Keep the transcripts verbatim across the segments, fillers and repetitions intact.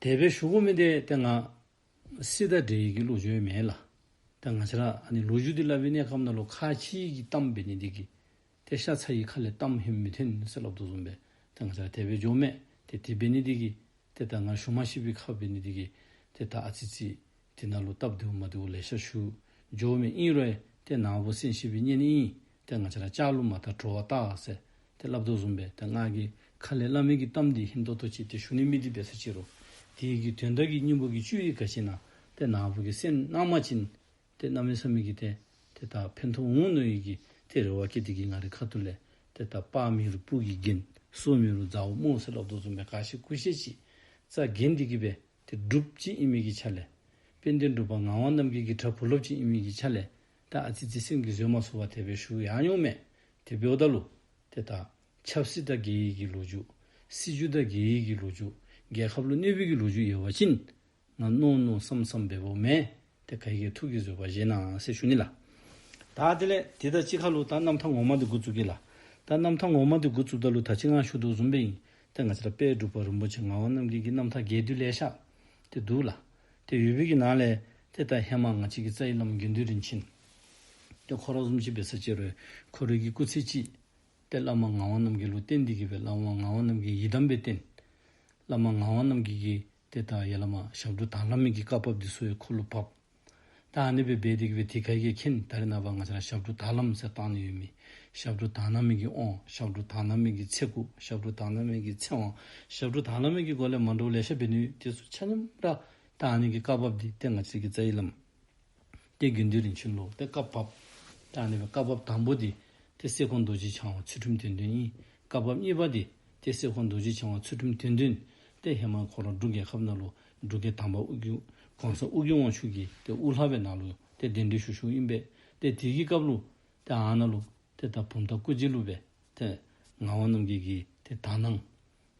དེ་སྦེ་ཞུ་དགོ་མི་འདི་ཏེ་ང་སྲིད་དང་འབྲེལ་གྱི་ལོ་རྒྱུས་མེན་ལགས། ད་ང་བཅས་ར་ཨ་ནི་ལོ་རྒྱུས་འདི་སླབ་པའི་གནས་སྐབས་ནང་ལུ་ཁག་ཆེ་གི་གཏམ་འབད་ནི་འདི་གིས་ཏེ་ཤ་ཚ་ཡི་ཁ་ལས་གཏམ་ཧིང་མི་ཐོན་ཟེར་སླབ་དོ་བཟུམ་སྦེ་ད་ང་བཅས་ར་དེ་སྦེ་འགྱོཝ་མས། ཏེ་དེ་འབད་ནི་འདི་གིས་ཏེ་ད་ང་ཞུ་མ་ཤེས་པའི་ཁ་འབད་ནི་འདི་གིས་ཏེ་ད་ཨ་ཙི་ཙི་དེ་ནང་ལུ་སྟབས་བདེཝ་མ་བདེཝ་ལེ་ཤ་ཞུ་འགྱོཝ་མས། ཨིན་རུང་ཏེ་ནཱ་བུ་གསན་ཤེས་པའི་གཉེན་ཨིན། ཏེ་ང་བཅས་ར་ལྕགས་ལུ་མ་བལྟ་གྲོ་བ་བལྟ་ཟེར་ཏེ་སླབ་དོ་བཟུམ་སྦེ་ཏེ་ང་གི་ཁ་ལས་སླབ་མི་གི་གཏམ་འདི་ཧིང་ཏོག་ཏོ་ཅིག་ཏེ་ཞུ་ནི་མེད་དེ་འབད་ས་ཅིག་རུང་དེ་གི་དོན་དག་གི་སྙིང་པོ་གི་བཅུད་འདི་ག་ཅི་ཨིན་ན་ཏེ་ནཱ་བུ་གིས་གསན་གནང་བ་ཅིན་ཏེ་གནམ་མེད་ས་མེད་ཀྱི་ཏེ་ཏེ་ད་ཕན་ཐོགས་འོང་མནོ་ཡི་གི་ཏེ་རེ་བ་བསྐྱེད་དེ་གིས་ང་རའི་ཁ་ཐུག་ལས་ཏེ་ད་དཔའ་མི་རུ་སྤུ་གིས་འགེམས། སྲོག་མི་རུ་མཛའ་བོ་སྨོ་ཟེར་སླབ་དོ་བཟུམ་སྦེ་ག་ཤེས་གུ་ཤེས་ཅིག་རྩ་འགེངས་ཏེ་གིས་སྦེ་ཏེ་འབྲུགཔ་ཅིག་ཨིན་མི་གི་ཆ་ལས་དཔལ་ལྡན་འབྲུག་པ་ངག་དབང་རྣམ་རྒྱལ་གྱི་གྲྭ་བུ་སློབ་ཅིག་ཨིན་མི་གི་ཆ་ལས་ད་ཨ་ཙི་ཙི་སེམས་ཀྱིས་བཟོད་མ་ཚུགས་པར་དེ་སྦེ་ཞུ་ཡང་འོང་མས། དེ་འབདཝ་ད་ལུ་ཏེ་ད་ཆབ་སྲིད་དང་འགལ་ཡི་གི་ལོ་རྒྱུས་སྲིད་བྱུས་དང་འགལ་ཡི་གི་ལོ་རྒྱུས་རྒྱལ་ཁབ་ལུ་གནོད་པའི་གི་ལོ་རྒྱུས་ཡོད་པ་ཅིན་ང་མནོ་མནོ་བསམ་བསམ་འབདཝ་མེན། ཏེ་ག་གིས་ཐུགས་ཀྱིས་བཟོད་པ་བཞེས་གནང་ཟེར་ཞུ་ནི་ལགས། ད་དེ་ལས་དེ་དང་གཅིག་ཁར་ལུ་ད་རྣམ་ཐར་ངོ་མ་འདི་འགོ་བཙུགས་གེ་ལགས། ད་རྣམ་ཐར་ངོ་མ་འདི་འགོ་བཙུགསཔ་ད་ལུ་ད་ཅི་ང་ཞུ་དོ་བཟུམ་སྦེ་ཨིན། ཏེ་ང་བཅས་ར་དཔལ་འབྲུག་པ་རིན་པོ་ཆེ་ངག་དབང་རྣམ་རྒྱལ་གྱི་རྣམ་ཐར་རྒྱས་བསྡུས་ལེ་ཤ་ཏེ་འདུག་ལགས། ཏེ་ཡོད་པའི་གི་ནང་ལས་ཏེ་ད་ཧེ་མ་ང་བཅས་ཀྱི་རྩ་བའི་བླམ་དགེ་འདུན་རིན་ཆེན་ཏེ་ཁོ་ར་བཟུམ་ཅིག་འབད་ས་ཅིག་རུང་ཁོ་རའི་གི་སྐུ་ཚེ་གཅིག་ཏེ་བླ་མ་ངག་དབང་རྣམ་རྒྱལ་ལུ་བརྟེན་ཏེ་གིས་སྦེ་བླ་མ་ངག་དབང་རྣམ་རྒྱལ་ཡི་དམ་སྦེ་བསྟེན། བླ་མ་ངག་དབང་རྣམ་རྒྱལ་གྱི་ཏེ་ད་ཡ་བླ་མ་ཞབས་དྲུང་དར་ལམ་གྱི་བཀའ་བབས་འདི་ཚུ་ཡང་ཁོ་ལུ་བབས། ད་ཨ་ནི་སྦེ་འབད་དེ་གིས་སྦེ་དེ་ག་གིས་མཁྱེན། ད་རེས་ནངས་པ་ང་བཅས་ར་ཞབས་དྲུང་དར་ལམ་ཟེར་བཏང་ནི་ཡོད་མི་ཞབས་དྲུང་དར་ལམ་གྱི་དབང་ཞབས་དྲུང་དར་ལམ་གྱི་ཚེ་སྐུ་ཞབས་དྲུང་དར་ལམ་གྱི་ཚེ་དབང་ཞབས་དྲུང་དར་ལམ་གྱི་སྒོ་ལས་མ་འདྲཝ་ལེ་ཤ་འབད་ནི་ཡོད། དེ་ཚུ་ཆ་མཉམ་ར་ད་ཨ་ནི་གི་བཀའ་བབས་འདི་ཏེ་ང་བཅས་ཀྱི་རྩ་བའི་བླམ་ཏེ་དགེ་འདུན་རིན་ཆེན་ལུ་ཏེ་བཀའ་བབས། ད་ཨ་ནི་སྦེ་བཀའ་བབས་དང་པོ་འདི་ཏེ་གསེར་ཀོང་རྡོ་རྗེ་འཆང་དབང་ཚུལ་ཁྲིམས་དོན་ལྡན་ཨིན། བཀའ་བབས་གཉིས་པ་འདི་ཏེ་གསེར་ཀོང་རྡོ་རྗེ་འཆང་དབང་ཚུལ་ཁྲིམས་དོན་ལྡན་ཏེ་ཧེ་མ་ཁོ་ར་འབྲུག་རྒྱལ་ཁབ་ནང་ལུ་འབྲུག་རྒྱལ་དང་པ་ཨོ་རྒྱན་གོང་ས་ཨོ་རྒྱན་དབང་ཕྱུག་གི་ཏེ་དབུ་བླ་སྦེ་ནཱ་ལུ་ཏེ་གདན་འདྲེན་ཞུ་ཞུཝ་ཨིན་པས། ཏེ་དེ་གི་སྐབས་ལུ་ཏེ་ཨ་ནཱ་ལུ་ཏེ་ད་བུམ་ཐང་སྐུ་རྗེས་ལུ་སྦེ་ཏེ་ངག་དབང་རྣམ་རྒྱལ་གྱི་ཏེ་དག་སྣང་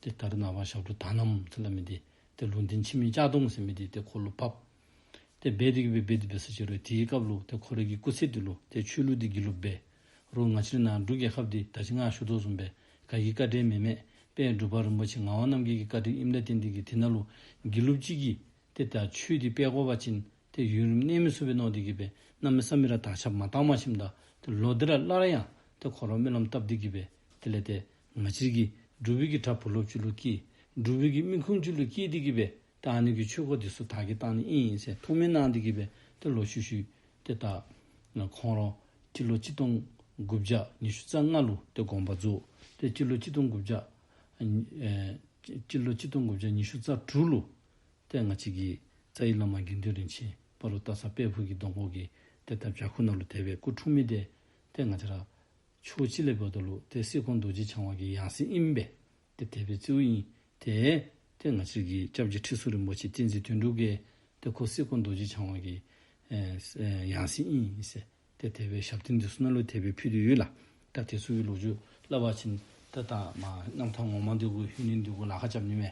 ཏེ་ད་རེས་ནངས་པ་ཞབས་དྲུང་དག་སྣང་ཟེར་སླབ་མི་འདི་ཏེ་ལུང་བསྟན་འཆི་མེད་ལྕགས་སྡོང་ཟེར་མི་འདི་ཏེ་ཁོ་ལུ་བབས། ཏེ་འབད་དེ་གིས་སྦེ་འབད་དེ་འབད་ས་ཅིག་རུང་དེའི་སྐབས་ལུ་ཏེ་ཁོ་རའི་གི་སྐུ་ཚེ་འདི་ལུ་ཏེ་ཆོས་ལུགས་འདི་དགེ་ལུགས་འབད་རུང་ང་བཅས་ར་ནཱ་འབྲུག་རྒྱལ་ཁབ་འདི་ད་ཅི་ང་ཞུ་དོ་བཟུམ་སྦེ་ག་གི་བཀའ་དྲིན་མེན་མས། དཔལ་འབྲུག་པ་རིན་པོ་ཆེ་ངག་དབང་རྣམ་རྒྱལ་གྱི་བཀའ་དྲིན་ཨིནམ་ལས་བརྟེན་ཏེ་གིས་དེ་ནང་ལུ་དགེ་ལུགས་ཅིག་གིས་ཏེ་ད་ཆོས་འདི་སྤེལ་དགོ་པ་ཅིན་ཏེ་ཡུན་རིངམོ་གནས་མི་ཚུགས་པས་མནོ་སྟེ་གིས་སྦེ་གནམ་མེད་ས་མེད་ར་དར་ཁྱབ་མ་བཏང་པར་ཞིནམ་ད་ཏེ་ལོག་སྟེ་ར་སླར་ཡང་ཏེ་ཁོ་ར་སྨོན་ལམ་བཏབ་སྟེ་གིས་སྦེ་དེ་ལས་ཏེ་ང་བཅས་ཀྱི་འབྲུག་པའི་གི་གྲྭ་བུ་སློབ་ཅིག་ལུ་སྐྱེས། འབྲུག་པའི་གི་མི་ཁུངས་ཅིག་ལུ་སྐྱེས་ཏེ་གིས་སྦེ་ད་ཨ་ནི་གི་ཆོས་སྐོར་འདི་ཚུ་ད་གིས་བཏང་ནི་ཨིན་ཟེར་ཐུགས་སྨོན་གནང་སྟེ་གིས་སྦེ་ཏེ་ལོག་ཤུལ་ཤུལ་ཏེ་ད་ཁོང་ར་སྤྱི་ལོ་གཅིག་སྟོང་དགུ་བརྒྱ་ཉི་ཤུ་རྩ་ལྔ་ལུ་ཏེ་དགོངས་པ་རྫོགས། ཏེ་སྤྱི་ལོ་གཅིག་སྟོང་དགུ་བརྒྱ་ཨེ་སྤྱི་ལོ་གཅིག་སྟོང་དགུ་བརྒྱ་ཉི་ཤུ་རྩ་དྲུག་ལུ་ཏེ་ང་བཅས་ཀྱི་རྩ་བའི་བླ་མ་དགེ་འདུན་རིན་ཆེན་སྤ་རོ་སྟག་ཚང་དཔལ་ཕུག་གི་སྡོང་པོ་གི་ཏེ་ད་བྱག་ཁུག་ནང་ལུ་དེ་སྦེ་སྐུ་འཁྲུངས་མི་འདི་ཏེ་ང་བཅས་ར་ཕྱོགས་གཅིག་ལས་འབདཝ་ད་ལུ་ཏེ་གསེར་ཀོང་རྡོ་རྗེ་འཆང་དབང་གི་ཡང་སྲིད་ཨིན་པས། ཏེ་དེ་སྦེ་རྩིཝ་ཨིན། ཏེ་ཏེ་ང་བཅས་ཀྱི་སྐྱབས་རྗེ་ཁྲི་ཟུར་རིན་པོ་ཆེ་བསྟན་འཛིན་དོན་གྲུབ་ཀྱིས་ཏེ་ཁོ་གསེར་ཀོང་རྡོ་རྗེ་འཆང་དབང་གི་ཨེ་ཨེ་ཡང་སྲིད་ཨིན་ཟེར་ཏེ་དེ་སྦེ་ཞབས་བརྟན་འདི་ཚུ་ནང་ལུ་དེ་སྦེ་ཕུལ་ཏེ་ཡོད་ལགས། ད་དེ་ཚུ་གི་ལོ་རྒྱུས་སླབ་པ་ཅིན་ད་ད་མ་རྣམ་ཐར་ངོ་མ་འདི་གུ་ཧིང་ནི་འདི་གུ་ལཱ་ཁག་རྐྱབ་ནི་མས།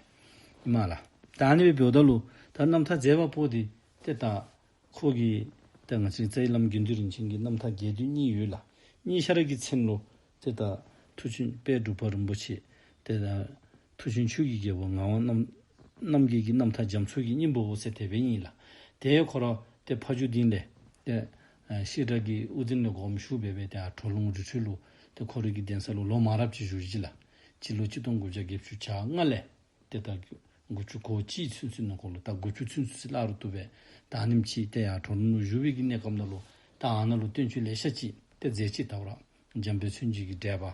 ཨིན་མས་ལགས། ད་ཨ་ནི་སྦེ་འབདཝ་ད་ལུ་ད་རྣམ་ཐར་མཛད་པ་པོ་འདི་ཏེ་ད་ཁོ་གི་ཏེ་ང་བཅས་རྩ་བའི་བླམ་དགེ་འདུན་རིན་ཆེན་གྱི་རྣམ་ཐར་རྒྱས་བསྡུས་གཉིས་ཡོད་ལགས། གཉིས་ཆ་ར་གི་མཚན་ལུ་ཏེ་ད་མཐུ་ཆེན་དཔལ་འབྲུག་པ་རིན་པོ་ཆེ་ཏེ་ད་མཐུ་ཆེན་ཆོས་ཀྱི་རྒྱལ་པོ་ངག་དབང་རྣམ་རྣམ་རྒྱལ་གྱི་རྣམ་ཐར་རྒྱ་མཚོ་གི་སྙིང་པོ་ཟེར་དེ་སྦེ་ཨིན་ལགས། ཏེ་ཁོ་ར་ཏེ་ཕ་ཇོ་སྡིངས་ལས་ཏེ་ཨ་བཤད་གྲྭ་གི་དབུ་འཛིན་ལས་དགོངས་ཞུ་སྦེ་སྦེ་ཏེ་ཨ་གྲོ་ལུང་རི་ཁྲོད་ལུ་ཏེ་ཁོ་རའི་གི་གདན་ས་ལུ་ལོ་མང་རབས་ཅིག་བཞུགས་ཅི་ལགས། སྤྱི་ལོ་གཅིག་སྟོང་དགུ་བརྒྱ་བརྒྱད་ཅུ་གྱ་ལྔ་ལས་ཏེ་ད་དགུ་བཅུ་གོ་གཅིག་ཚུན་ཚོད་ནང་འཁོད་ལུ་ད་དགུ་བཅུ་ཚུན་ཚོད་ཟེར་སླབ་རུང་བཏུབ་པས། ད་ཨ་ནེམ་ཅིག་ཏེ་ཡར་གྲོ་ལུང་ལུ་བཞུགས་པའི་གི་གནས་སྐབས་ནང་ལུ་ད་ཨ་ནཱ་ལུ་བསྟན་བཅོས་ལེ་ཤ་ཅིག་ཏེ་མཛད་ཅི། ད་རུང་འཇམ་དཔལ་མཚན་བརྗོད་ཀྱི་འགྲེལ་པ་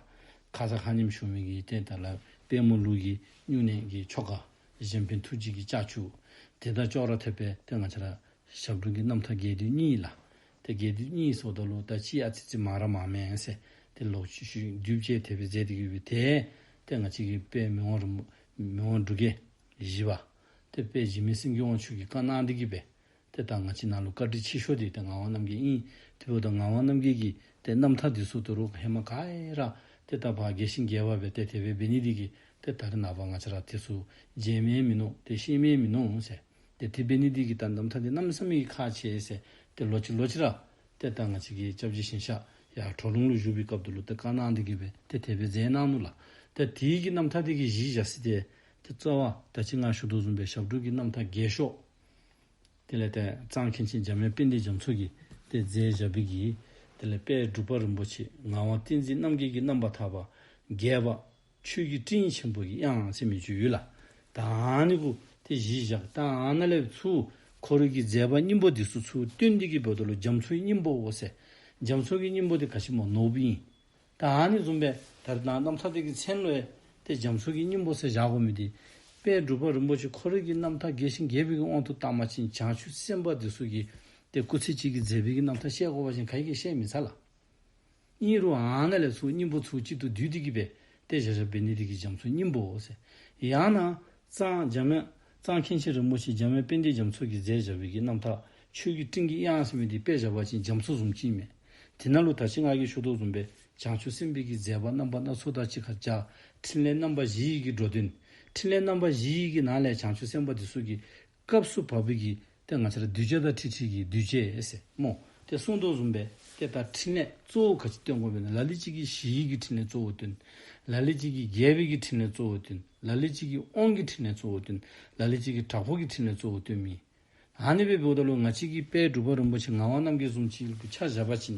ཁ་སར་ཁ་ཉིནམ་ཞུ་མི་གི་ཏེ་ད་ལ་དཔལ་མོ་ལུགས་ཀྱི་སྨྱུང་གནས་ཀྱི་ཆོ་ག་གཞན་ཕན་ཐུགས་རྗེ་གི་ལྕགས་ཀྱུ་དེ་དང་ཅོག་ར་འཐདཔ་སྦེ་ཏེ་ང་བཅས་ར་ཞབས་དྲུང་གི་རྣམ་ཐར་རྒྱས་བསྡུས་གཉིས་ལགས། ཏེ་རྒྱས་བསྡུས་གཉིས་ཟེརཝ་ད་ལུ་ད་གཅིག་ཨ་ཙི་ཙི་མང་ར་མང་མས་ཟེར་ཏེ་ལོག་ཤུལ་ཤུལ་བསྡུ་བཅད་དེ་སྦེ་མཛད་དེ་གི་སྦེ་ཏེ་ཏེ་ང་བཅས་ཀྱི་དཔལ་མི་དབང་རིན་པོ་མི་དབང་འབྲུག་རྒྱལ་བཞི་པ་ཏེ་དཔལ་འཇིགས་མེད་སེང་གེ་དབང་ཕྱུག་གིས་བཀའ་གནང་སྟེ་གི་སྦེ་ཏེ་ད་ང་བཅས་ནཱ་ལུ་བཀའ་དྲིན་ཆེ་ཤོས་འདི་ཏེ་ངག་དབང་རྣམ་རྒྱལ་ཨིན། དེ་འབདཝ་ད་ངག་དབང་རྣམ་རྒྱལ་གྱི་ཏེ་རྣམ་ཐར་འདི་ཚུ་ད་རུང་ཧེ་མ་ག་ར་ཏེ་ད་ཕར་རྒྱས་ཤིང་རྒྱས་པ་སྦེ་ཏེ་དེ་སྦེ་འབད་ནི་འདི་གིས་ཏེ་ད་རེས་ནངས་པ་ང་བཅས་ར་དེ་ཚུ་མཇལ་མི་མིན་ནུག། ཏེ་ཤེས་མི་མིན་ནུག་ཟེར། ཏེ་དེ་འབད་ནི་འདི་གིས་ད་རྣམ་ཐར་འདི་གནམ་མེད་ས་མེད་ཀྱི་ཁག་ཆེ་ཟེར། ཏེ་ལོག་ཅི་ལོག་ཅི་ར་ཏེ་ད་ང་བཅས་ཀྱི་སྐྱབས་རྗེ་ཞིང་གཤེགས་ཡར་གྲོ་ལུང་ལུ་བཞུགས་པའི་སྐབས་ད་ལུ་ཏེ་བཀའ་གནང་སྟེ་གི་སྦེ་ཏེ་དེ་སྦེ་མཛད་གནང་ནུག་ལགས། ཏེ་དེ་གི་རྣམ་ཐར་འདི་གི་གཞི་བཞག་ས་འདི་ ཏེ་རྩ་བ་ད་ཅི་ང་ཞུ་དོ་བཟུམ་སྦེ་ཞབས་དྲུང་གི་རྣམ་ཐར་རྒྱས་ཤོས། དེ་ལས་ཏེ་གཙང་མཁན་ཆེན་འཇམ་དབྱངས་དཔལ་ལྡན་རྒྱ་མཚོ་གིས་ཏེ་མཛད་བཞག་པའི་གི་དེ་ལས་དཔལ་འབྲུག་པ་རིན་པོ་ཆེ་ངག་དབང་བསྟན་འཛིན་རྣམ་རྒྱལ་གྱི་རྣམ་པར་ཐར་པ་རྒྱས་པ་ཆོས་ཀྱི་སྤྲིན་ཆེན་པོ་གི་དབྱངས་ཟེར་མི་ཅིག་ཡོད་ལགས། ད་ཨ་ནི་གུ་ཏེ་གཞི་བཞག། ད་ཨ་ནཱ་ལས་ཚུར་ཁོ་རའི་གི་མཛད་པ་སྙིང་པོ་འདི་ཚུ་ཚུར་བཏོན་ཏེ་གི་འབདཝ་ད་ལུ་རྒྱ་མཚོའི་སྙིང་པོ་འོ་ཟེར། རྒྱ་མཚོ་གི་སྙིང་པོ་འདི་ག་ཅི་སྨོ་ནོར་བུ་ཨིན། ད་ཨ་ནི་བཟུམ་སྦེ་ད་རེས་ནངས་རྣམ་ཐར་འདི་གི་མཚན་ལུ་ཡང་ཏེ་རྒྱ་མཚོ་གི་སྙིང་པོ་ཟེར་བཞག་དགོ་མི་འདི་དཔལ་འབྲུག་པ་རིན་པོ་ཆེ་ཁོ་རའི་གི་རྣམ་ཐར་རྒྱས་ཤིང་རྒྱས་པའི་གི་དབང་དུ་བཏང་པ་ཅིན་བྱང་ཆུབ་སེམས་དཔའ་འདི་ཚུ་གིས་ཏེ་སྐུ་ཚེ་གཅིག་གི་མཛད་པའི་གི་རྣམ་ཐར་བཤད་དགོ་པ་ཅིན་ག་གིས་ཡང་བཤད་མི་ཚར་ལགས། ཨིན་རུང་ཨ་ནཱ་ལས་ཚུར་སྙིང་པོ་ཚུར་གཅིག་ཏུ་བསྡུས་ཏེ་གི་སྦེ་ཏེ་བཞག་བཞགཔ་འབད་ནི་འདི་གིས་རྒྱ་མཚོའི་སྙིང་པོ་ཟེར། ཡང་ན་གཙང་འཇམ་དབྱངས་གཙང་མཁན་ཆེན་རིན་པོ་ཆེ་འཇམ་དབྱངས་དཔལ་ལྡན་རྒྱ་མཚོ་གིས་མཛད་བཞག་པའི་གི་རྣམ་ཐར་ཆོས་ཀྱི་སྤྲིན་གྱི་དབྱངས་ཟེར་མི་འདི་དཔེ་བཞག་པ་ཅིན་རྒྱ་མཚོ་བཟུམ་ཅིག་མས། དེ་ནང་ལུ་ད་ཅི་ང་གིས་ཞུ་དོ་བཟུམ་སྦེ་བྱང་ཆུབ་སེམས་དཔའི་གི་མཛད་པ་རྣམ་པ་སྣ་ཚོགས་དང་གཅིག་ཁར་སྦྱར། ཕྲིན་ལས་རྣམ་པ་བཞི་ཡི་གི་འགྲོ་དོན། ཕྲིན་ལས་རྣམ་པ་བཞི་ཡི་གི་ནང་ལས་བྱང་ཆུབ་སེམས་དཔའ་འདི་ཚུ་གི་སྐབས་སུ་བབ་པའི་གི་ཏེ་ང་བཅས་ར་གདུལ་བྱ་དང་ཁྲིག་ཁྲི་གི་འདུས་བྱས་ཟེར་སྨོ། ཏེ་གསུངས་དོ་བཟུམ་སྦེ་ཏེ་ད་ཕྲིན་ལས་གཙོ་བོ་ག་ཅི་སྟོན་དགོ་པས་ན་ལ་ལུ་ཅིག་གིས་ཞི་བའི་གི་ཕྲིན་ལས་གཙོ་བོ་སྟོན། ལ་ལུ་ཅིག་གིས་རྒྱས་པའི་གི་ཕྲིན་ལས་གཙོ་བོ་སྟོན། ལ་ལུ་ཅིག་གིས་དབང་གི་ཕྲིན་ལས་གཙོ་བོ་སྟོན། ལ་ལུ་ཅིག་གིས་དྲག་པོ་གི་ཕྲིན་ལས་གཙོ་བོ་སྟོན་མི། ཨ་ནི་སྦེ་འབདཝ་ད་ལུ་ང་བཅས་ཀྱི་དཔལ་འབྲུག་པ་རིན་པོ་ཆེ་ངག་དབང་རྣམ་རྒྱལ་བཟུམ་ཅིག་ལུ་ཆ་བཞག་པ་ཅིན་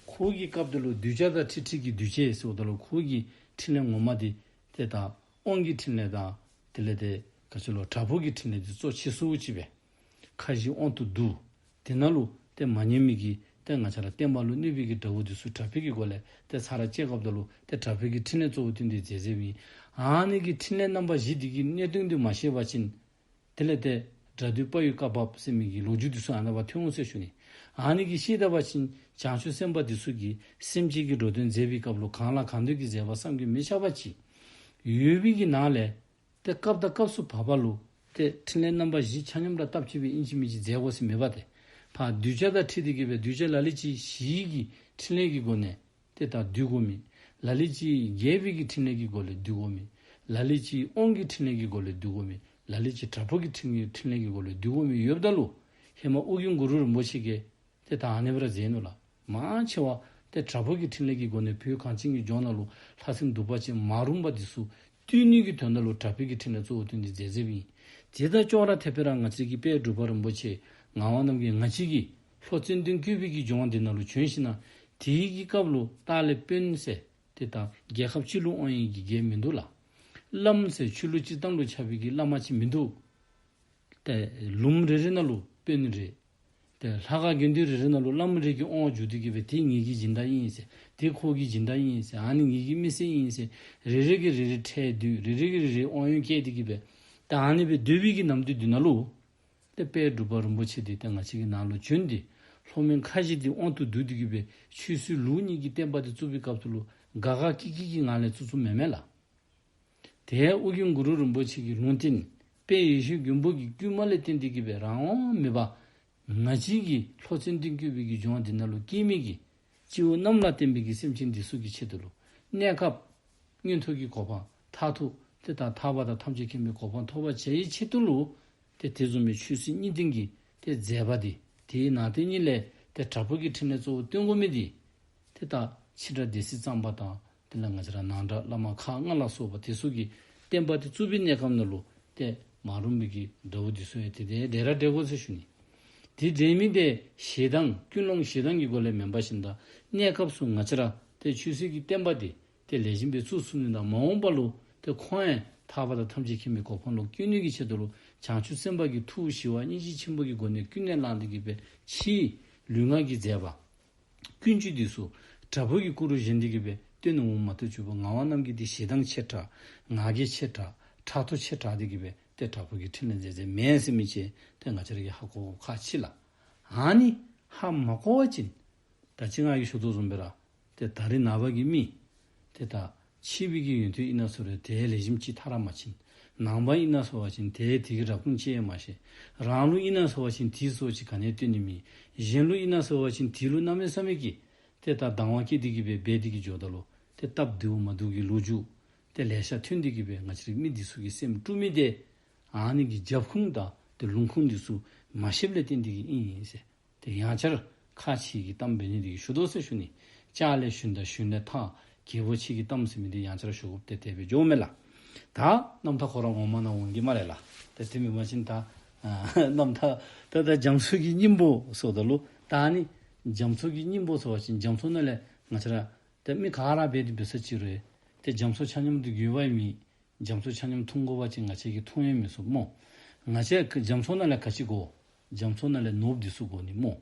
ཁོ་གི་སྐབས་དེ་ལུ་གདུལ་བྱ་དང་ཁྲིག་ཁྲི་གི་འདུས་བྱས་ཟེརཝ་ད་ལུ་ཁོ་གི་ཕྲིན་ལས་ངོ་མ་འདི་ཏེ་ད་དབང་གི་ཕྲིན་ལས་དང་དེ་ལས་ཏེ་ག་ཅི་ལོ་དྲག་པོ་གི་ཕྲིན་ལས་འདི་གཙོ་ཆེ་སུ་ཅིག་སྦེ་ཁ་བཞི་དབང་དུ་བསྡུ། དེ་ནང་ལུ་ཏེ་མ་ཉན་མི་གི་ཏེ་ང་བཅས་ར་བསྟན་པ་ལུ་གནོད་པའི་གི་དགྲ་བོ་འདི་ཚུ་དྲག་པོའི་གི་སྒོ་ལས་ཏེ་ཚར་ར་བཅད་སྐབས་དེ་ལུ་ཏེ་དྲག་པོའི་གི་ཕྲིན་ལས་གཙོ་བོ་སྟོན་ཏེ་མཛད་མཛདཔ་ཨིན། ཨ་ནི་གི་ཕྲིན་ལས་རྣམ་པ་བཞི་འདི་གི་གནད་དོན་འདི་མ་ཤེས་པ་ཅིན་དེ་ལས་ཏེ་དགྲ་འདུལ་དཔའ་བོའི་བཀའ་བབས་ཟེར་མི་གི་ལོ་རྒྱུས་འདི་ཚུ་ཨ་ནཱ་ཕར་ཐོན་འོང་ཟེར་ཞུ་ནི། ཨ་ནི་གི་ཤེས་ད་པ་ཅིན་བྱང་ཆུབ་སེམས་དཔའ་འདི་ཚུ་གིས་སེམས་ཅན་གྱི་འགྲོ་དོན་མཛད་པའི་སྐབས་ལུ་གང་ལ་གང་འདུལ་གྱི་མཛད་པ་བསམ་གྱིས་མི་ཁྱབ་པ་ཅིག་ཡོད་པའི་གི་ནང་ལས་ཏེ་སྐབས་དང་སྐབས་སུ་བབ་པ་ལུ་ཏེ་ཕྲིན་ལས་རྣམ་པ་བཞི་ཆ་མཉམ་ར་སྟབས་གཅིག་སྦེ་ཨིན་ཅི་མིན་ཅི་མཛད་དགོ་ཟེར་མེད་པ་སྟེ། ཕར་གདུལ་བྱ་དང་འཁྲིལ་ཏེ་གི་སྦེ་གདུལ་བྱ་ལ་ལུ་ཅིག་ཞི་བའི་གི་ཕྲིན་ལས་ཀྱི་སྒོ་ནས་ཏེ་ད་འདུལ་དགོ་མི། ལ་ལུ་ཅིག་རྒྱས་པའི་གི་ཕྲིན་ལས་ཀྱི་སྒོ་ལས་འདུལ་དགོ་མི། ལ་ལུ་ཅིག་དབང་གི་ཕྲིན་ལས་ཀྱི་སྒོ་ལས་འདུལ་དགོ་མི། ལ་ལུ་ཅིག་དྲག་པོ་གི་ཕྲིན་ཕྲིན་ལས་ཀྱི་སྒོ་ལས་འདུལ་དགོ་མི་ཡོདཔ་ད་ལུ་ཧེ་མ་ཨོ་རྒྱན་གུ་རུ་རིན་པོ་ཆེ་གིས་ཏེ་ད་ཨ་ནི་སྦེ་ར་མཛད་ནུག་ལགས། མང་ཆེ་བ་ཏེ་དྲག་པོ་གི་ཕྲིན་ལས་ཀྱི་སྒོ་ནས་བོད་གངས་ཅན་གྱི་ལྗོངས་ནང་ལུ་ལྷ་སྲིན་གདུག་པ་ཅན་མ་རུངས་པ་འདི་ཚུ་བཏུལ་ནི་གི་དོན་དག་ལུ་དྲག་པོའི་གི་ཕྲིན་ལས་གཙོ་བོ་བཏོན་ཏེ་མཛད་མཛདཔ་ཨིན། དེ་དང་ཅོག་ར་འཐདཔ་སྦེ་ར་ང་བཅས་ཀྱི་དཔལ་འབྲུག་པ་རིན་པོ་ཆེ་ངག་དབང་རྣམ་རྒྱལ་ང་བཅས་ཀྱི་ལྷོ་ཙན་དན་བཀོད་པའི་གི་ལྗོངས་འདི་ནང་ལུ་བྱོན་ཞིནམ་ལས་དེའི་གི་སྐབས་ལུ་ལྟག་ལས་དཔོན་ཟེར་ཏེ་ད་རྒྱལ་ཁབ་སྤྱི་ལུ་དབང་ཡོད་མི་གི་རྒྱལཔོ་མིན་འདུག་ལགས། བླམ་ཟེར་ཆོས་ལུགས་སྤྱིར་བཏང་ལུ་ཁྱབ་པའི་གི་བླ་མ་ཅིག་མིན་འདུག། ཏེ་ལུངམ་རེ་རེ་ནང་ལུ་དཔོན་རེ། ཏེ་ལྷ་ཁང་དགེ་འདུན་རེ་རེ་ནང་ལུ་བླམ་རེ་གི་དབང་བསྒྱུར་ཏེ་གི་སྦེ་དེ་ངེ་གི་སྦྱིན་བདག་ཨིན་ཟེར། དེ་ཁོ་གི་སྦྱིན་བདག་ཨིན་ཟེར། ཨ་ནི་ངེ་གི་མི་སེར་ཨིན་ཟེར། རེ་རེ་གིས་རེ་རེ་ཁྲལ་བསྡུ། རེ་རེ་གིས་རེ་རེ་དབང་ཡོན་བསྐྱལ་ཏེ་གི་སྦེ་ད་ཨ་ནི་སྦེ་སྡོད་པའི་གི་ནམ་དུས་འདི་ནང་ལུ་ཏེ་དཔལ་འབྲུག་པ་རིན་པོ་ཆེ་འདི་ཏེ་ང་བཅས་ཀྱི་ནང་ལུ་བྱོན་ཏེ་ལྷོ་མོན་ཁ་བཞི་འདི་དབང་དུ་བསྡུ་སྟེ་གི་སྦེ་ཆོས་སྲིད་ལུགས་གཉིས་ཀྱི་བསྟན་པ་འདི་བཙུགས་པའི་སྐབས་སུ་ལུ་དགའ་དགའ་སྐྱིད་སྐྱིད་ཀྱི་ངང་ལས་བཙུགས་བཙུགསཔ་མེན་མས་ལགས། ཏེ་ཨོ་རྒྱན་གུ་རུ་རིན་པོ་ཆེ་གི་ལུང་བསྟན་དཔལ་ཡེ་ཤེས་མགོན་པོ་གི་བསྐུལ་མ་ལས་བརྟེན་ཏེ་གི་སྦེ་རང་དབང་མེད་པར་ང་བཅས་ཀྱི་ལྷོ་ཙན་དན་བཀོད་པའི་གི་ལྗོངས་འདི་ནང་ལུ་སྐྱེས་མི་གི་སྤྱི་བོ་གནམ་ལ་བསྟན་པའི་གི་སེམས་ཅན་འདི་ཚུ་གི་ཆེད་དུ་ལུ་གནས་སྐབས་མངོན་མཐོ་གི་གོ་འཕང་མཐར་ཐུག་ཏེ་ད་ཐར་པ་དང་ཐམས་ཅད་མཁྱེན་པའི་གོ་འཕང་ཐོབ་པར་བྱ་བའི་ཆེད་དུ་ལུ་ཏེ་དེ་བཟུམ་མའི་ཆོས་སྲིད་གཉིས་ལྡན་གྱི་ཏེ་མཛད་པ་འདི་དེའི་ནང་དེ་ཉིད་ལས་ཏེ་དྲག་པོ་གི་ཕྲིན་ལས་གཙོ་བོ་སྟོན་དགོ་མི་འདི་ཏེ་ད་ཕྱི་དགྲ་སྡེ་སྲིད་གཙང་པ་དང་དེ་ལས་ང་བཅས་ར་ནང་དགྲ་བླ་མ་ཁག་ལྔ་ལ་སོགས་པ་དེ་ཚུ་གི་བསྟན་པ་དེ་བཙུགས་པའི་གནས་སྐབས་ནང་ལུ་ཏེ་མ་རུངས་པའི་གི་དགྲ་བོ་འདི་ཚུ་ཡང་ཏེ་དེ་བསྒྲལ་ར་བསྒྲལ་དགོ་ཟེར་ཞུ་ནི། དེ་བསྒྲལ་མི་དེ་ཞེ་སྡང་ཀུན་སློང་ཞེ་སྡང་གི་སྒོ་ལས་མེན་པར་ཞིནམ་ད་གནས་སྐབས་སུ་ང་བཅས་ར་ཏེ་ཆོས་སྲིད་ཀྱི་བསྟན་པ་དེ་ཏེ་ལེགས་ཤོམ་སྦེ་བཙུགས་ཚུགས་ནི་དང་མ་འོངས་པ་ལུ་ཏེ་ཁོང་ཡང་ཐར་པ་དང་ཐམས་ཅད་མཁྱེན་པའི་གོ་འཕང་ལུ་བཀོད་ནི་གི་ཆེད་དུ་ལུ་བྱང་ཆུབ་སེམས་དཔའ་གི་ཐུགས་ཞི་བ་སྙིང་རྗེ་ཆེན་པོ་གི་སྒོ་ནས་ཀུན་ནས་བསླངས་ཏེ་གི་སྦེ་ཕྱིའི་ལུས་ངག་གི་མཛད་པ་ཀུན་སྤྱོད་འདི་ཚུ་དྲག་པོ་གི་སྐུ་རུ་བཞེངས་ཏེ་གི་སྦེ་སྟོན་ནུག་མ་གཏོགས་ཆུ་བོ་ངག་དབང་རྣམ་རྒྱལ་འདི་ཞེ་སྡང་ཆེ་དྲགས་ང་རྒྱལ་ཆེ་དྲགས་ཕྲག་དོག་ཆེ་དྲགས་ཏེ་གི་སྦེ་ཏེ་དྲག་པོ་གི་ཕྲིན་ལས་མཛད་མཛདཔ་མེན་ཟེར་མི་ཅིག་ཏེ་ང་བཅས་ར་གིས་ཧ་གོ་དགོཔ་ཁག་ཆེ་ལགས། ཨ་ནི་ཧ་མ་གོ་བ་ཅིན་ད་ཅི་ང་གིས་ཞུ་དོ་བཟུམ་སྦེ་ར་ཏེ་ད་རེས་ནངས་པ་གི་མི་ཏེ་ད་ཕྱི་པའི་གི་ཡོན་ཏན་ཨིན་ན་ཟེར་རུང་ཏེ་ལེགས་ཤོམ་ཅིག་ཐར་ར་མ་ཕྱིན། ནང་པ་ཨིན་ན་ཟེར་བ་ཅིན་ཏེ་དེ་གི་རབ་བྱུང་ཅིག་ཡང་མ་ཤེས། རང་ལུགས་ཨིན་ན་ཟེར་བ་ཅིན་དེ་ཚུ་ཅིག་ག་ནི་ཡང་སྟོན་ནི་མེད། གཞན་ལུགས་ཨིན་ན་ཟེར་བ་ཅིན་དེ་ལུ་གནམ་མེད་ས་མེད་ཀྱི་ཏེ་ད་སྡང་བ་སྐྱེས་ཏེ་གི་སྦེ་འབད་དེ་གི་འགྱོཝ་ད་ལུ་ཏེ་སྟབས་བདེཝ་མ་བདེཝ་གི་ལོ་རྒྱུས་ཏེ་ལེ་ཤ་ཐོན་ཏེ་གི་སྦེ་ང་བཅས་རའི་མི་འདི་ཚུ་གི་སེམས་དཀྲུགས་མི་དེ་ཨ་ནི་གི་རྒྱབ་ཁུངས་དང་ཏེ་ལུང་ཁུངས་འདི་ཚུ་མ་ཤེསཔ་ལས་བརྟེན་ཏེ་གི་ཨིན་ཟེར། ཏེ་ཡང་བསྐྱར་ཁག་ཆེ་གི་གཏམ་འབད་ནི་འདི་གིས་ཞུ་དོ་ཟེར་ཞུ་ནི། ལྕགས་ལས་ཞུན་དང་ཞུན་ལས་ཐག་གལ་པོ་ཆེ་གི་གཏམ་ཟེར་མི་འདི་ཡང་བསྐྱར་ཞུ་དགོཔ་ཏེ་དེ་སྦེ་འགྱོཝ་མས་ལགས། ད་རྣམ་ཐར་ཁོ་ར་ངོ་མ་ནང་འོང་གི་སྨ་རེ་ལགས། ཏེ་དེ་མེན་པ་ཅིན་ད་ཨ་རྣམ་ཐར་ད་ད་རྒྱ་མཚོ་གི་སྙིང་པོ་ཟེརཝ་ད་ལུ་ད་ཨ་ནི་རྒྱ་མཚོ་གི་སྙིང་པོ་ཟེར་བ་ཅིན་རྒྱ་མཚོ་ནང་ལས་ང་བཅས་ར་ཏེ་མི་ག་ར་འབད་དེ་འབད་ས་ཅིག་རུང་ཏེ་རྒྱ་མཚོ་ཆ་མཉམ་དུ་རྒུད་པའི་མེད། རྒྱ་མཚོ་ཆ་མཉམ་འཐུང་དགོ་པ་ཅིན་ང་བཅས་ཀྱིས་འཐུང་ཡང་མི་ཚུགས་སྨོ། ང་བཅས་ཀྱིས་རྒྱ་མཚོ་ནང་ལས་ག་ཅི་དགོ། རྒྱ་མཚོ་ནང་ལས་ནོར་བུ་འདི་ཚུ་དགོ་ནི་སྨོ།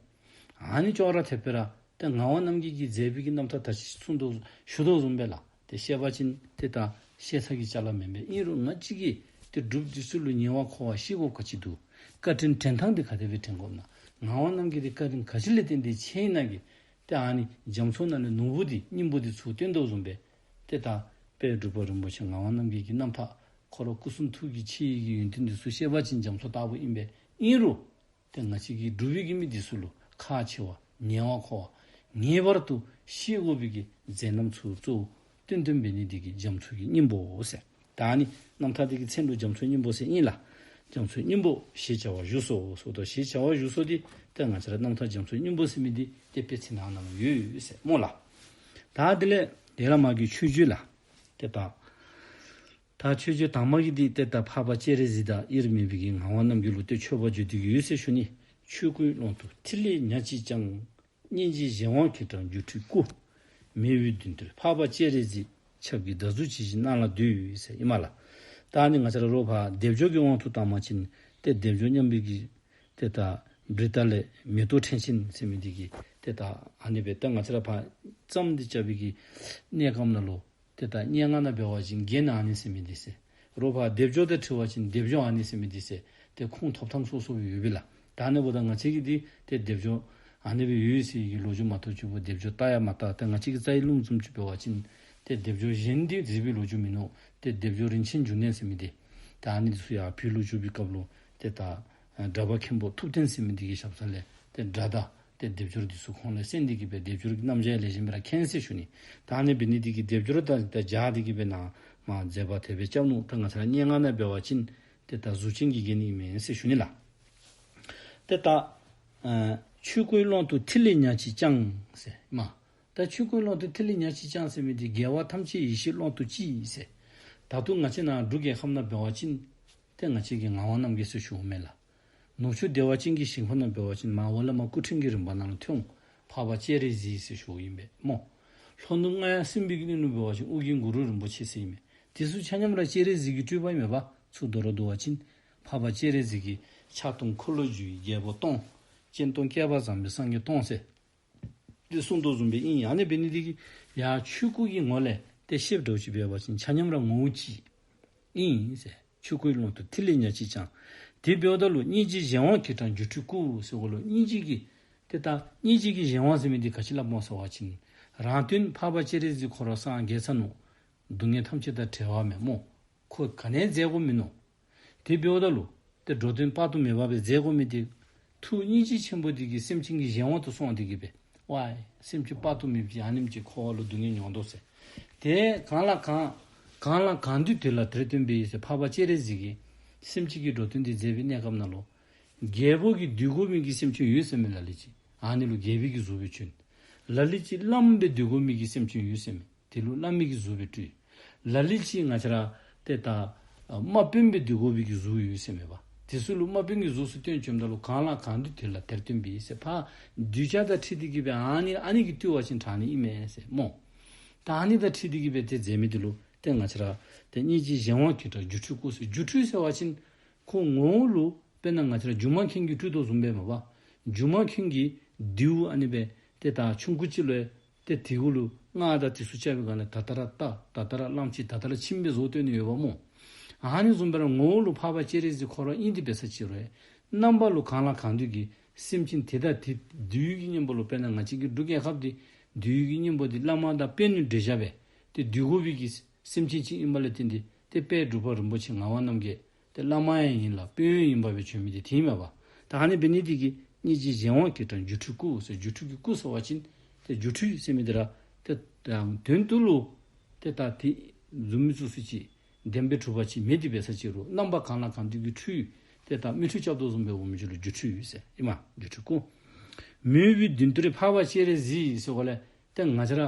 ཨ་ནི་ཅོག་ར་འཐདཔ་སྦེ་ར་ཏེ་ངག་དབང་རྣམ་རྒྱལ་གྱིས་མཛད་པའི་གི་རྣམ་ཐར་ད་ཅི་གསུངས་དོ་ཞུ་དོ་བཟུམ་སྦེ་ལགས། ཏེ་བཤད་པ་ཅིན་ཏེ་ད་བཤད་ཚར་གྱི་ཅ་ལ་མེན་པས། ཨིན་རུང་ང་བཅས་ཀྱིས་ཏེ་འབྲུགཔ་འདི་ཚུ་ལུ་ཉེ་བར་མཁོ་བ་ཤེས་དགོཔ་ག་ཅི་འདུག། བཀའ་དྲིན་དྲན་ཐངས་འདི་ག་དེ་སྦེ་དྲན་དགོཔ་ན། ངག་དབང་རྣམ་རྒྱལ་འདི་བཀའ་དྲིན་ག་ཅི་ལས་བརྟེན་ཏེ་ཆེ་ཨིན་ན་གི་ཏེ་ཨ་ནི་རྒྱ་མཚོ་ནང་ལས་ནོར་བུ་འདི་སྙིང་པོ་འདི་ཚུར་བཏོན་དོ་བཟུམ་སྦེ་ཏེ་ད་དཔལ་འབྲུག་པ་རིན་པོ་ཆེ་ངག་དབང་རྣམ་རྒྱལ་གྱི་རྣམ་ཐར་ཁོ་ར་སྐུ་གསུང་ཐུགས་ཀྱི་ཆེ་བའི་གི་ཡོན་ཏན་འདི་ཚུ་བཤད་པ་ཅིན་རྒྱ་མཚོ་ལྟ་བུ་ཨིན་པས། ཨིན་རུང་ཏེ་ང་བཅས་ཀྱི་འབྲུག་པའི་གི་མི་འདི་ཚུ་ལུ་ཁག་ཆེ་བ་ཉེ་བར་མཁོ་བ་ངེས་པར་དུ་ཤེས་དགོ་པའི་གི་མཛད་རྣམ་ཚུ་གཙོ་བོ་བཏོན་བཏོན་འབད་ནི་འདི་གིས་རྒྱ་མཚོ་གི་སྙིང་པོ་ཟེར། ད་ཨ་ནི་རྣམ་ཐར་འདི་གི་མཚན་ལུ་རྒྱ་མཚོའི་སྙིང་པོ་ཟེར་ཨིན་ལགས། རྒྱ་མཚོའི་སྙིང་པོ་ཞེས་བྱ་བ་བཞུགས་སོ་ཟེརཝ་ད་ཞེས་བྱ་བ་བཞུགས་སོ་འདི་ཏེ་ང་བཅས་ར་རྣམ་ཐར་རྒྱ་མཚོའི་སྙིང་པོ་ཟེར་མི་འདི་ཏེ་དཔེ་ཆའི་ནང་ན་ཡོད་ཟེར་སྨོ་ལགས། ད་དེ་ལས་དེ་ལས་མར་གྱི་མཆོད་བརྗོད་ལགས། ཏེ་ད་ད་མཆོད་བརྗོད་དང་པ་གི་འདི་ཏེ་ད་འཕགས་པ་སྤྱན་རས་གཟིགས་དང་དབྱེར་མེད་པའི་གི་ངག་དབང་རྣམ་རྒྱལ་ལུ་ཏེ་མཆོད་པ་བརྗོད་དེ་གི་ཡོད་ཟེར་ཞུ་ནི། ཆོས་སྐུའི་ཀློང་དུ་ཐིག་ལེ་ཉག་གཅིག་ཀྱང་། སྙིང་རྗེའི་གཞན་དབང་གིས་དྲངས་སྒྱུ་འཕྲུལ་སྐུ། མི་བསྐྱོད་མདུན་དུ་འཕགས་པ་སྤྱན་རས་གཟིགས། ཁྱབ་བརྒྱའི་ཟླ་གཟུགས་ཇི་བཞིན་སྣང་ལ་འདུད་ཟེར་ཨིན་མས་ལགས། ད་ཨ་ནི་ང་བཅས་ར་རོགས་ཕར་སྡེབ་སྦྱོར་གྱི་དབང་དུ་བཏང་བ་ཅིན་ཏེ་སྡེབ་སྦྱོར་མཉམ་པའི་གི་ཏེ་ད་འབྲི་ཏ་ལས་མེ་ཏོག་ཕྲེང་ཅན་ཟེར་མི་འདི་གིས་ཏེ་ད་ཨ་ནི་སྦེ་ད་ང་བཅས་ར་ཕར་རྩོམ་འདི་རྐྱབ་པའི་གི་གནས་སྐབས་ནང་ལུ་ཏེ་ད་སྙན་ངག་ནང་འབད་བ་ཅིན་རྒྱན་ཨ་ནི་ཟེར་མི་འདི་ཟེར། རོགས་ཕར་སྡེབ་སྦྱོར་དང་འཁྲིལ་བ་ཅིན་སྡེབ་སྦྱོར་ཨ་ནི་ཟེར་མི་འདི་ཟེར། ཏེ་ཁུངས་ཐོབ་ཐངས་སོ་སོ་ཡོད་པས་ལགས། ད་ཨ་ནི་འབདཝ་ད་ང་བཅས་ཀྱི་འདི་ཏེ་སྡེབ་སྦྱོར་ཨ་ནི་སྦེ་ཡོད་ཟེར་གྱི་ལོ་རྒྱུས་མ་གཏོགས་ཅིག་པོ་སྡེབ་སྦྱོར་བལྟ་ཡང་མ་བལྟ། ཏེ་ང་བཅས་ཀྱི་རྩ་བའི་ལུང་བཟུམ་ཅིག་འབད་བ་ཅིན་ཏེ་སྡེབ་སྦྱོར་གཞན་འདི་མཛད་པའི་ལོ་རྒྱུས་མིན་ནུག། ཏེ་སྡེབ་སྦྱོར་རིན་ཆེན་འབྱུང་གནས་ཟེར་མི་འདི་ད་ཨ་ནི་འདི་ཚུ་ཡང་བོད་ལུ་བསྒྱུར་བའི་སྐབས་ལུ་ཏེ་ད་ཨ་གྲྭ་པ་མཁན་པོ་ཐུབ་བསྟན་ཟེར་མི་འདི་གི་ཞབས་ས་ལས་ཏེ་སྒྲ་དང་ཏེ་སྡེབ་སྦྱོར་འདི་ཚུ་ཁོང་ལས་གསན་ཏེ་གི་སྦེ་སྡེབ་སྦྱོར་གྱི་རྣམ་གཞག་ལེགས་ཤོམ་སྦེ་ར་མཁྱེན་ཟེར་ཞུ་ནི། ད་ཨ་ནི་འབད་ནི་འདི་གིས་སྡེབ་སྦྱོར་དང་ད་སྦྱར་ཏེ་གི་སྦེ་ནཱ་མར་མཛད་པ་དེ་སྦེ་རྐྱབ་ནུག། ད་ང་བཅས་ར་སྙན་ངག་ནང་འབད་བ་ཅིན་ཏེ་ད་གཟུགས་ཅན་གྱི་རྒྱན་ཨིན་མས་ཟེར་ཞུ་ནི་ལགས། ཏེ་ད་ཨ་ཆོས་སྐུའི་ཀློང་དུ་ཐིག་ལེ་ཉག་གཅིག་ཀྱང་ཟེར་མས། ད་ཆོས་སྐུའི་ཀློང་དུ་ཐིག་ལེ་ཉག་གཅིག་ཀྱང་ཟེར་མི་འདི་རྒྱལ་བ་ཐམས་ཅད་ཡེ་ཤེས་ཀློང་དུ་གཅིག་ཟེར། ད་རུང་ང་བཅས་ནཱ་འབྲུག་རྒྱལ་ཁབ་ནང་འབད་བ་ཅིན་ཏེ་ང་བཅས་ཀྱི་ངག་དབང་རྣམ་རྒྱལ་ཟེར་ཞུཝ་མས་ལགས། ནུབ་ཕྱོགས་བདེ་བ་ཅན་གྱི་ཞིང་ཁམས་ནང་འབད་བ་ཅིན་མར་འོག་ལས་མར་སྐུ་ཕྲེང་གི་རིམ་པ་ནང་ལུ་ཐོན་འཕགས་པ་སྤྱན་རས་གཟིགས་ཟེར་ཞུཝ་ཨིན་པས་སྨོ། ལྷོ་ནུབ་རྔ་ཡབ་སྲིན་པོའི་གླིང་ལུ་འབད་བ་ཅིན་ཨོ་རྒྱན་གུ་རུ་རིན་པོ་ཆེ་ཟེར་ཨིན་མས། དེ་ཚུ་ཆ་མཉམ་ར་སྤྱན་རས་གཟིགས་ཀྱི་སྤྲུལ་པ་ཨིན་མས་པ། ཚུར་མདོར་བསྡུ་བ་ཅིན་འཕགས་པ་སྤྱན་རས་གཟིགས་ཀྱི་ཕྱག་སྟོང་འཁོར་ལོ་བསྒྱུར་བའི་རྒྱལ་པོ་སྟོང་། སྤྱན་སྟོང་བསྐལ་པ་བཟང་པོའི་སངས་རྒྱས་སྟོང་ཟེར། དེ་གསུངས་དོ་བཟུམ་སྦེ་ཨིན། ཨ་ནི་འབད་ནི་འདི་གིས་ཡར་ཆོས་སྐུ་གི་ངོ་ལས་ཏེ་ཤེསཔ་འདྲཝ་ཅིག་འབད་བ་ཅིན་ཆ་མཉམ་ར་ངོ་བོ་གཅིག་ཨིན་ཟེར། ཆོས་སྐུའི་ཀློང་དུ་ཐིག་ལེ་ཉག་གཅིག་ཀྱང་། དེ་འབདཝ་ད་ལུ་སྙིང་རྗེའི་གཞན་དབང་གིས་དྲངས་སྒྱུ་འཕྲུལ་སྐུ་ཟེརཝ་ལུ་སྙིང་རྗེ་གི་ཏེ་ད་སྙིང་རྗེ་གི་གཞན་དབང་ཟེར་མི་འདི་ག་ཅི་སླབ་སྨོ་ཟེར་བ་ཅིན་རང་དོན་འཕགས་པ་སྤྱན་རས་གཟིགས་ཁོ་ར་སངས་རྒྱས་ཚར་ནུག། སྡུག་བསྔལ་ཐམས་ཅད་དང་བྲལ་བ་མས་སྨོ། ཁོ་ག་ནི་ཡང་མཛད་དགོཔ་མིན་ནུག། དེ་འབདཝ་ད་ལུ་ཏེ་འགྲོ་དོན་དཔག་ཏུ་མེད་པ་སྦེ་མཛད་དགོ་མི་འདི་ཐུགས་སྙིང་རྗེ་ཆེན་པོ་འདི་གིས་སེམས་ཅན་གྱི་གཞན་དབང་དུ་སོང་སྟེ་གི་སྦེ་ཝའི་སེམས་ཅན་དཔག་ཏུ་མེད་པ་ཅིག་ཨ་ནེམ་ཅིག་འཁོར་བ་ལུ་སྡུག་བསྔལ་མྱོང་དོ་ཟེར། ཏེ་གང་ལ་གང་གང་ལ་གང་འདུལ་དེ་ལ་དེར་སྟོན་པའི་ཟེར་འཕགས་པ་སྤྱན་རས་གཟིགས་ཀྱིས་སེམས་ཅན་གྱི་འགྲོ་དོན་འདི་མཛད་པའི་གནས་སྐབས་ནང་ལུ་རྒྱལ་པོ་གིས་འདུལ་དགོ་མི་གི་སེམས་ཅན་ཡོད་ཟེར་མས། ལ་ལུ་ཅིག་ཨ་ནི་ལུ་རྒྱལ་པོའི་གི་གཟུགས་སྦེ་བྱོན། ལ་ལུ་ཅིག་བླམ་སྦེ་འདུལ་དགོ་མི་གི་སེམས་ཅན་ཡོད་ཟེར་མས། དེ་ལུ་བླ་མའི་གི་གཟུགས་སྦེ་སྤྲུལ། ལ་ལུ་ཅིག་ང་བཅས་ར་ཏེ་ད་ཨ་དམག་དཔོན་སྦེ་འདུལ་དགོ་པའི་གི་གཟུགས་ཡོད་ཟེར་མས་པ། དེ་ཚུ་ལུ་དམག་དཔོན་གྱི་གཟུགས་སུ་སྟོན་བྱོནམ་ད་ལུ་གང་ལ་གང་འདུལ་དེ་ལ་དེར་སྟོན་པའི་ཟེར་ཕར་གདུལ་བྱ་དང་འཁྲིལ་ཏེ་གི་སྦེ་ཨ་ནི་ཨ་ནི་གིས་བཏུལ་བ་ཅིན་དྲག་ནི་ཨིན་མས་ཟེར་སྨོ། ད་ཨ་ནི་དང་འཁྲིལ་ཏེ་གི་སྦེ་ཏེ་མཛད་མི་འདི་ལུ་ཏེ་ང་བཅས་ར་ཏེ་སྙིང་རྗེའི་གཞན་དབང་གིས་དྲངས་སྒྱུ་འཕྲུལ་སྐུ་ཟེར། སྒྱུ་འཕྲུལ་ཟེར་བ་ཅིན་ཁོ་ངོ་བོ་ལུ་དཔེར་ན་ང་བཅས་ར་སྒྱུ་མ་མཁན་གྱིས་སྤྲུལ་དོ་བཟུམ་སྦེ་མས་པ། སྒྱུ་མ་མཁན་གྱིས་རྡེའུ་ཨ་ནི་སྦེ་ཏེ་ད་ཆུང་ཀུ་ཅིག་ལུ་ཏེ་དེ་གུ་ལུ་སྔགས་དང་དེ་ཚུ་རྐྱབ་པའི་སྒང་ལས་ད་ལྟ་ར་བལྟ་ད་ལྟ་ར་བླམ་ཅིག་ད་ལྟ་ར་ཁྱིམ་སྦེ་བཟོ་སྟོན་ནི་ཡོདཔ་སྨོ། ཨ་ནི་བཟུམ་སྦེ་ར་ངོ་བོ་ལུ་འཕགས་པ་སྤྱན་རས་གཟིགས་ཁོ་ར་ཨིན་ཏེ་འབད་ས་ཅིག་རུང་རྣམ་པ་ལུ་གང་ལ་གང་འདུལ་གྱིས་སེམས་ཅན་དེ་དང་དེ་འདུལ་གྱི་གཉེན་པོ་ལུ་དཔེར་ན་ང་བཅས་ཀྱི་འབྲུག་རྒྱལ་ཁབ་འདི་འདུལ་གྱི་གཉེན་པོ་འདི་བླ་མ་དང་དཔོན་ནི་འབྲེལ་བཞག་སྦེ་ཏེ་འདུལ་དགོ་པའི་གི་སེམས་ཅན་ཅིག་ཨིན་པ་ལས་བརྟེན་ཏེ་ཏེ་དཔལ་འབྲུག་པ་རིན་པོ་ཆེ་ངག་དབང་རྣམ་རྒྱལ་ཏེ་བླ་མ་ཡང་ཨིན་ལ་དཔོན་ཡང་ཨིན་པ་སྦེ་བྱོན་མི་འདི་དེ་ཨིན་མས་པ། ད་ཨ་ནི་འབད་ནི་འདི་གིས་སྙིང་རྗེའི་གཞན་དབང་གིས་དྲངས་སྒྱུ་འཕྲུལ་སྐུ་ཟེར། སྒྱུ་འཕྲུལ་གྱི་སྐུ་ཟེར་བ་ཅིན་ཏེ་སྒྱུ་འཕྲུལ་ཟེར་མི་འདི་ར་ཏེ་དོན་དུ་ལུ་ཏེ་ད་དེ་བཟུམ་མི་ཚུ་ཚུ་ཅིག་བདེན་པའི་གྲུབ་པ་ཅིག་མེད་དེ་འབད་ས་ཅིག་རུང་རྣམ་པ་གང་ལ་གང་འདུལ་གྱི་འཕྲུལ་ཏེ་ད་མིག་འཕྲུལ་རྐྱབ་དོ་བཟུམ་སྦེ་འོང་མི་ཅིག་ལུ་སྒྱུ་འཕྲུལ་ཟེར་ཨིན་མས། སྒྱུ་འཕྲུལ་སྐུ། མི་ཡུལ་པའི་མདུན་དུ་འཕགས་པ་སྤྱན་རས་གཟིགས་ཟེར་བ་ལས་ཏེ་ང་བཅས་ར་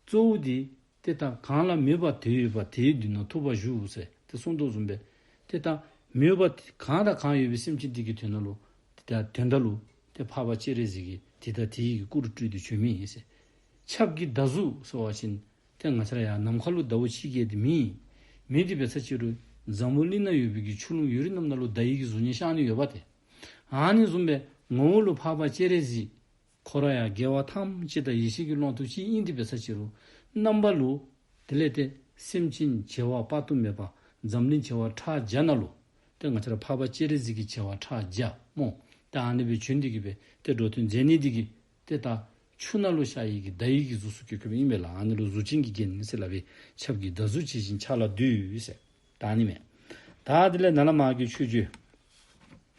གཙོ་བོ་འདི་ཏེ་ད་གང་ལ་མོས་པ་དེ་ཡོད་པ་དེའི་མདུན་ན་ཐུབ་པ་བཞུགས་ཟེར། ཏེ་གསུངས་དོ་བཟུམ་སྦེ་ཏེ་ད་མོས་པ་གང་དང་གང་ཡོད་པའི་སེམས་ཅན་འདི་གི་དོན་ལུ་ཏེ་ད་དོན་དག་ལུ་ཏེ་འཕགས་པ་སྤྱན་རས་གཟིགས་ཀྱིས་དེ་དང་དེ་ཡི་གི་སྐུ་རུ་སྤྲུལ་ཏེ་བྱོན་མི་ཨིན་ཟེར། ཆབ་ཀྱི་ཟླ་གཟུགས་ཟེར་བ་ཅིན་ཏེ་ང་བཅས་ར་ཡང་ནམ་མཁའ་ལུ་ཟླཝ་ཕྱེད་ཀྱི་ཏེ་མེ་མེ་འདི་འབད་ས་ཅིག་རུང་འཛམ་བུ་གླིང་ནང་ཡོད་པའི་གི་ཆུ་ཀླུང་ཡུལ་རིས་རྣམས་ནང་ལུ་ཟླ་ཡི་གི་གཟུགས་བརྙན་ཤར་ནི་ཡོདཔ་ཏེ། ཨ་ནི་བཟུམ་སྦེ་ངོ་བོ་ལུ་འཕགས་པ་སྤྱན་རས་གཟིགས་ཁོ་ར་ཡང་རྒྱལ་བ་ཐམས་ཅད་དང་ཡེ་ཤེས་ཀྱི་ཀློང་དུ་གཅིག་ཨིན་ཏེ་འབད་ས་ཅིག་རུང་རྣམ་པ་ལུ་དེ་ལས་ཏེ་སེམས་ཅན་བྱེ་བ་དཔག་ཏུ་མེད་པ་འཛམ་གླིང་བྱེ་བ་ཕྲག་བརྒྱ་ནང་ལུ་ཏེ་ང་བཅས་ར་འཕགས་པ་སྤྱན་རས་གཟིགས་ཀྱི་བྱེ་བ་ཕྲག་བརྒྱ་སྨོ། ཏེ་ཨ་ནི་སྦེ་བྱོན་ཏེ་གི་སྦེ་ཏེ་འགྲོ་དོན་མཛད་ནི་འདི་གིས་ཏེ་ད་ཆུ་ནང་ལུ་ཤར་ཡི་གི་ཟླ་ཡི་གི་གཟུགས་སུ་གྱུར་གྱུརཔ་ཨིན་པས་ལགས། ཨ་ནི་ལུ་གཟུགས་ཅན་གྱི་རྒྱན་ཟེར་སླབ་པས། ཆབ་ཀྱི་ཟླ་གཟུགས་ཇི་བཞིན་ཕྱག་ལ་འདུད་ཟེར། ད་ཨ་ནི་མས། ད་དེ་ལས་ནཱ་ལས་མར་གྱི་མཆོད་བརྗོད།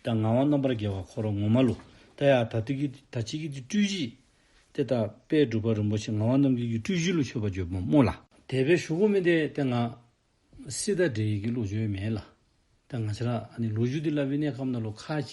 ད་ངག་དབང་རྣམ་པར་རྒྱལ་བ་ཁོ་ར་ངོ་མ་ལུ་ད་ཡང་ད་ལྟོ་གི་ད་ཅི་གི་ཏེ་སྤྲུལ་གཞི་ཏེ་ད་དཔལ་འབྲུག་པ་རིན་པོ་ཆེ་ངག་དབང་རྣམ་རྒྱལ་གྱི་སྤྲུལ་གཞི་ལུ་མཆོད་པར་བརྗོད་པ་སྨོ་ལགས། དེ་སྦེ་ཞུ་དགོ་མི་འདི་ཏེ་ང་སྲིད་དང་འབྲེལ་བའི་གི་ལོ་རྒྱུས་མེན་ལགས། ད་ང་བཅས་ར་ཨ་ནི་ལོ་རྒྱུས་འདི་སླབ་པའི་གནས་སྐབས་ནང་ལུ་ཁ་ཅིག་